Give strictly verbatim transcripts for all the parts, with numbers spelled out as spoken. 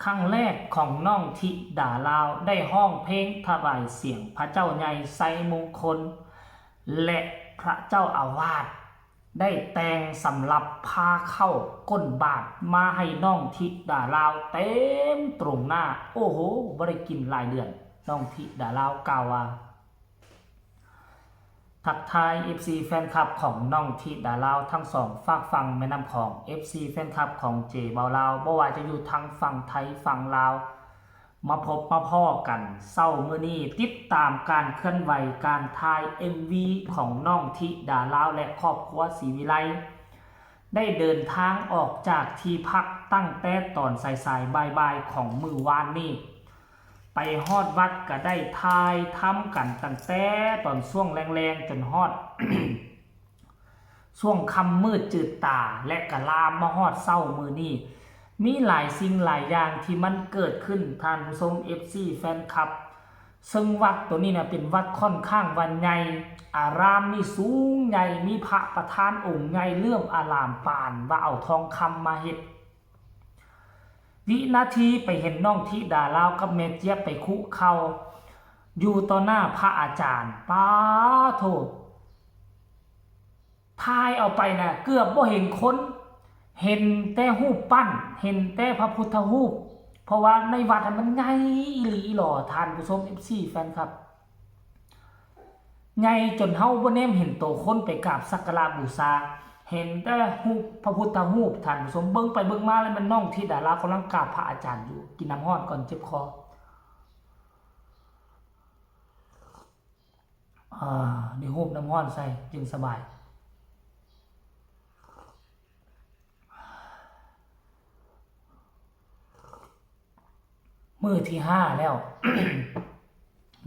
ครั้งแรกของน้องธิดาลาวได้ฮ้องเพลงถวายเสียงพระเจ้าใหญ่ไซมงคล และพระเจ้าอาวาสได้แต่งสำรับพาเข้าก้นบาตรมาให้น้องธิดาลาวเต็มตรงหน้า โอ้โห บ่ได้กินหลายเดือน น้องธิดาลาวกล่าวว่า ทักทาย เอฟซี แฟนคลับของน้องธิดาลาวทั้งสองฟากฝั่งแม่น้ำของ เอฟซี แฟนคลับของเจเบาลาว บ่ว่าจะอยู่ทางฝั่งไทยฝั่งลาว มาพบมาพ้อกันเช้ามื้อนี้ ติดตามการเคลื่อนไหวการถ่าย เอ็มวี ของน้องธิดาลาวและครอบครัวศรีวิไล ได้เดินทางออกจากที่พักตั้งแต่ตอนสายๆ บ่ายๆ ของมื้อวานนี้ ไปฮอดวัดก็ได้ถ่ายทำกันตั้งแต่ตอนช่วงแลงๆ จนฮอด ช่วงค่ำมืดจืดตา และก็ลามมาฮอดเช้ามื้อนี้ มีหลายสิ่งหลายอย่างที่มันเกิดขึ้น ท่านผู้ชม เอฟซี แฟนคลับ ซึ่งวัดตัวนี้นะเป็นวัดค่อนข้างว่าใหญ่ อารามนี่สูงใหญ่ มีพระประธานองค์ใหญ่เลื่อมอารามปานว่าเอาทองคำมาเฮ็ด วินาทีไปเห็นน้องธิดาลาวกับแม่เจี๊ยบไปคุเข่าอยู่ต่อหน้าพระอาจารย์ ป๊าโธ่ ถ่ายเอาไปนะเกือบบ่เห็นคน เห็นแต่รูปปั้น เห็นแต่พระพุทธรูป เพราะว่าในวัดน่ะมันใหญ่อีหลีอีหลอ ท่านผู้ชม เอฟซี แฟนคลับ ใหญ่จนเฮาบ่แนมเห็นโตคนไปกราบสักการะบูชา เห็นแต่รูปพระพุทธรูป ท่านผู้ชม เบิ่งไปเบิ่งมาแล้วมันน้องธิดาลาวกำลังกราบพระอาจารย์อยู่ กินน้ำร้อนก่อนเจ็บคอ อ่า นี่ฮูบน้ำร้อนใส่จึงสบาย มื้อที่ห้าแล้ว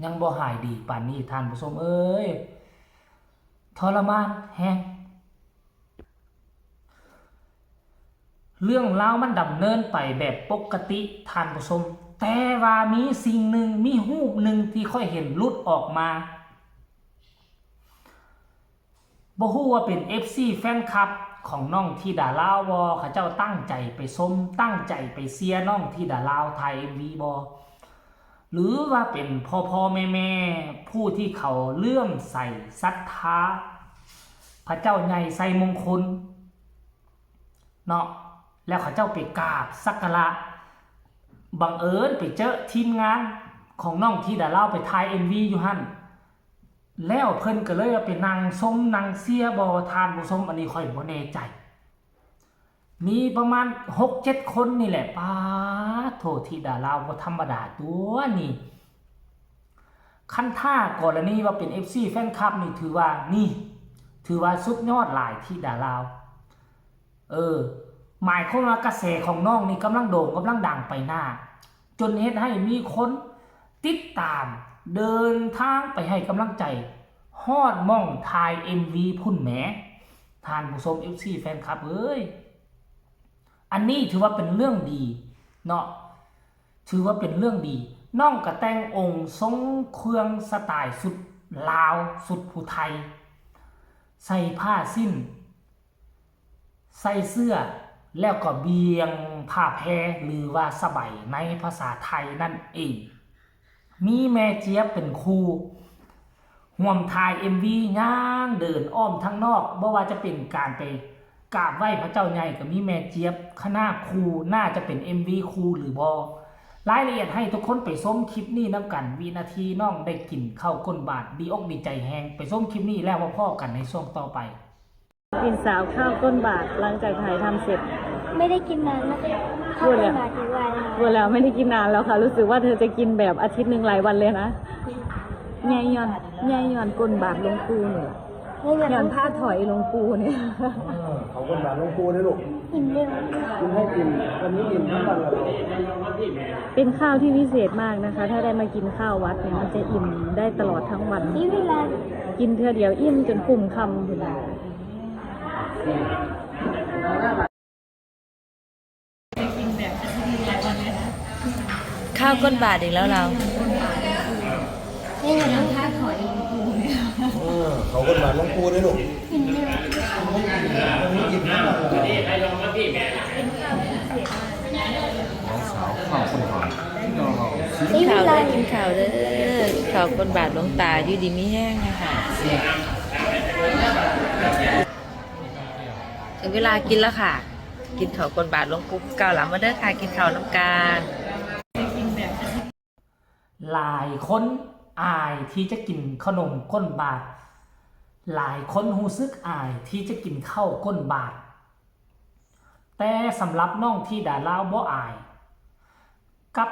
ยังบ่หายดีปานนี้ ท่านผู้ชมเอ้ย ทรมานแฮง เรื่องราวมันดำเนินไปแบบปกติ ท่านผู้ชม แต่ว่ามีสิ่งหนึ่ง มีรูปหนึ่งที่ข้อยเห็นหลุดออกมา บ่ฮู้ว่าเป็น เอฟซี แฟนคลับของน้องธิดาลาวบ่ เขาเจ้าตั้งใจไปชม ตั้งใจไปเชียร์น้องธิดาลาวถ่าย เอ็มวี บ่ หรือว่าเป็นพ่อๆ แม่ๆ ผู้ที่เขาเลื่อมใสศรัทธา พระเจ้าใหญ่ไซมงคล เนาะ แล้วเขาเจ้าไปกราบสักการะ บังเอิญไปเจอทีมงานของน้องธิดาลาวไปถ่าย เอ็มวี อยู่หั่น แล้วเพิ่นก็เลยว่าไปนั่งชมนั่งเชียร์บ่ ท่านผู้ชม อันนี้ข้อยบ่แน่ใจ มีประมาณหกเจ็ดคนนี่แหละ ป๊าดโธ่ ธิดาลาวบ่ธรรมดาตัวนี่ คันถ้ากรณีว่าเป็น เอฟซี แฟนคลับนี่ถือว่านี่ ถือว่าสุดยอดหลาย ธิดาลาว เออ หมายความว่ากระแสของน้องนี่กำลังโด่งกำลังดังไปหน้า จนเฮ็ดให้มีคนติดตามเดินทางไปให้กำลังใจฮอดหม่องถ่าย เอ็มวี พุ้นแหม ท่านผู้ชม เอฟซี แฟนคลับเอ้ย อันนี้ถือว่าเป็นเรื่องดีเนาะ ถือว่าเป็นเรื่องดี น้องก็แต่งองค์ทรงเครื่องสไตล์ชุดลาว ชุดผู้ไทย ใส่ผ้าสิ้น ใส่เสื้อ แล้วก็เบี่ยงผ้าแพร หรือว่าสบายในภาษาไทยนั่นเอง มีแม่เจี๊ยบเป็นครู ร่วมถ่าย เอ็มวี ย่างเดินอ้อมทั้งนอก บ่ว่าจะเป็นการไปกราบไหว้พระเจ้าใหญ่ก็มีแม่เจี๊ยบ คณะครู น่าจะเป็น เอ็มวี ครูหรือบ่ รายละเอียดให้ทุกคนไปชมคลิปนี้นำกัน วินาทีน้องได้กินข้าวก้นบาตร ดีอกดีใจแฮง ไปชมคลิปนี้แล้วมาพ้อกันในช่วงต่อไป กินสาวข้าวก้นบาตรหลังจากถ่ายทำเสร็จ ไม่ได้กินนานนะคะ พูดแล้ว ข้าวก้นบาตรอีกวันค่ะ พูดแล้วไม่ได้กินนานแล้วค่ะ รู้สึกว่าเธอจะกินแบบอาทิตย์หนึ่งหลายวันเลยนะ ใหญ่ย้อน ใหญ่ย้อนก้นบาตรหลวงปู่นี่ล่ะ ไม่แบบ ย้อนผ้าถอยหลวงปู่เนี่ย เออ เขาก้นบาตรหลวงปู่นี่ลูก อิ่มเร็ว กินให้อิ่ม วันนี้อิ่มทั้งวันเลย เป็นข้าวที่วิเศษมากนะคะ ถ้าได้มากินข้าววัดเนี่ย มันจะอิ่มได้ตลอดทั้งวัน นี่เวลา กินเทื่อเดียวอิ่มจนคุ้มค่ำเลย ข้าวก้นบาตรอีกแล้วเรา นี่ไง เออ เขาก้นบาตรหลวงปู่นี่ลูก กินเร็ว มันกินทั้งวันเลย อ๋อ สาวข้าวคนหวาน กินข้าวเด้อ กินข้าวเด้อ กินข้าวก้นบาทหลวงตา อยู่ดีมีแฮงนะคะ ถึงเวลากินแล้วค่ะ กินข้าวก้นบาทหลวงปู่เก่าหลามมาเด้อค่ะ กินข้าวนำกัน หลายคนอายที่จะกินขนมก้นบาท หลายคนรู้สึกอายที่จะกินข้าวก้นบาท แต่สำหรับน้องธิดาลาวบ่อาย กลับ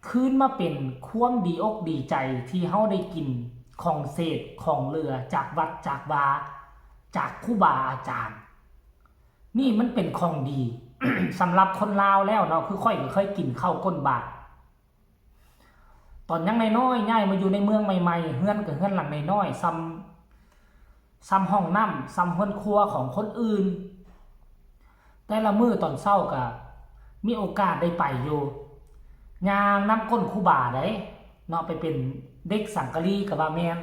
คืนมาเป็นความดีอกดีใจที่เฮาได้กินของเศษของเหลือจากวัดจากวา จากครูบาอาจารย์ นี่มันเป็นของดี สำหรับคนลาวแล้วเนาะ คือข้อยก็เคยกินข้าวก้นบาท ตอนยังน้อยๆ ย้ายมาอยู่ในเมืองใหม่ๆ เฮือนก็เฮือนหลังน้อยๆ ซ่ำ ซ่ำห้องน้ำ ซ่ำเฮือนครัวของคนอื่น แต่ละมื้อตอนเช้าก็มีโอกาสได้ไปอยู่ ย่างนำก้นครูบาได๋เนาะ ไปเป็นเด็กสังกะรีก็ว่าแม่น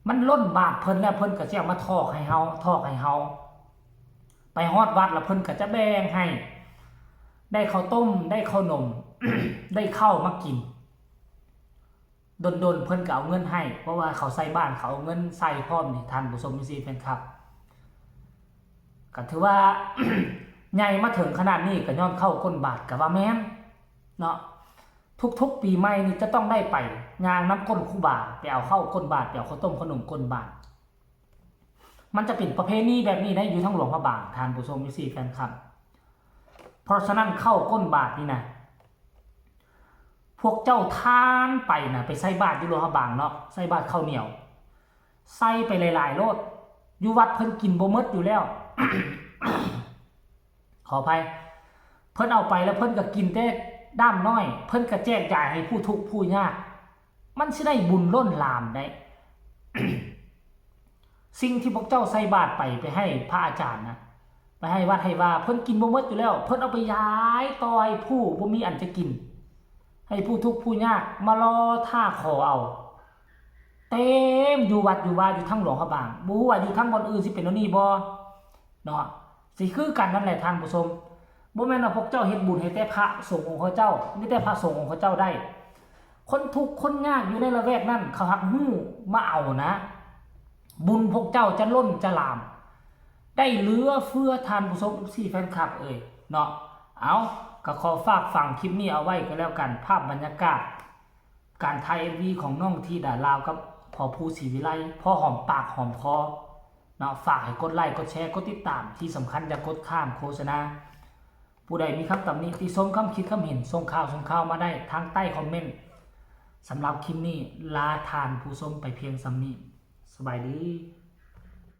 มันล้นบาตรเพิ่นแล้ว เพิ่นก็สิเอามาถอกให้เฮา ถอกให้เฮา ไปฮอดวัดแล้วเพิ่นก็จะแบ่งให้ ได้ข้าวต้ม ได้ข้าวหนม ได้ข้าวมากิน ดนๆ เพิ่นก็เอาเงินให้ เพราะว่าเขาใส่บาตร เขาเอาเงินใส่พร้อมนี่ ท่านผู้ชม เอฟซี แฟนคลับ ก็ถือว่า ใหญ่มาถึงขนาดนี้ก็ย้อนข้าวก้นบาตรก็ว่าแม่นเนาะ ทุกๆ ปีใหม่นี่จะต้องได้ไปย่างนำก้นครูบา ไปเอาข้าวก้นบาตร ไปเอาข้าวต้มขนมก้นบาตร มันจะเป็นประเพณีแบบนี้ได้อยู่ทางหลวงพระบาง ท่านผู้ชม เอฟซี แฟนคลับ เพราะฉะนั้นข้าวก้นบาตรนี่นะ พวกเจ้าทานไปนะ ไปใส่บาตรอยู่หลวงพระบางเนาะ ใส่บาตรข้าวเหนียว ใส่ไปหลายๆ โลด อยู่วัดเพิ่นกินบ่หมดอยู่แล้ว ขออภัย เพิ่นเอาไปแล้วเพิ่นก็กินแต่ด้ามน้อย เพิ่นก็แจกจ่ายให้ผู้ทุกข์ผู้ยาก มันสิได้บุญล้นหลามได้ สิ่งที่พวกเจ้าใส่บาตรไป ไปให้พระอาจารย์นะ ไปให้วัดให้วา เพิ่นกินบ่หมดอยู่แล้ว เพิ่นเอาไปยายต่อให้ผู้บ่มีอันจะกิน ให้ผู้ทุกข์ผู้ยากมารอท่าขอเอา เต็มอยู่วัดอยู่วาอยู่ทั้งหลวงพระบาง บ่ฮู้ว่าอยู่ทั้งบ่อนอื่นสิเป็นแนวนี้บ่เนาะ สิคือกันนั่นแหละท่านผู้ชม บ่แม่นว่าพวกเจ้าเฮ็ดบุญให้แต่พระสงฆ์องค์เขาเจ้า มีแต่พระสงฆ์องค์เขาเจ้าได้ คนทุกข์คนยากอยู่ในละแวกนั้น เขาหักฮู้มาเอานะ บุญพวกเจ้าจะล้นจะหลาม ได้เหลือเฟือท่านผู้ชม เอฟซี แฟนคลับเอ่ยเนาะ เอา ก็ขอฝากฝังคลิปนี้เอาไว้ก็แล้วกัน ภาพบรรยากาศ การถ่าย เอ็มวี ของน้องธิดาลาวกับพ่อภูศรีวิไล พอหอมปากหอมคอเนาะ ฝากให้กดไลค์ กดแชร์ กดติดตาม ที่สำคัญอย่ากดข้ามโฆษณา ผู้ใดมีคำตำหนิติชม คำคิดคำเห็น ส่งข่าวส่งข่าวมาได้ทางใต้คอมเมนต์ สำหรับคลิปนี้ลาท่านผู้ชมไปเพียงส่ำนี้ สบายดี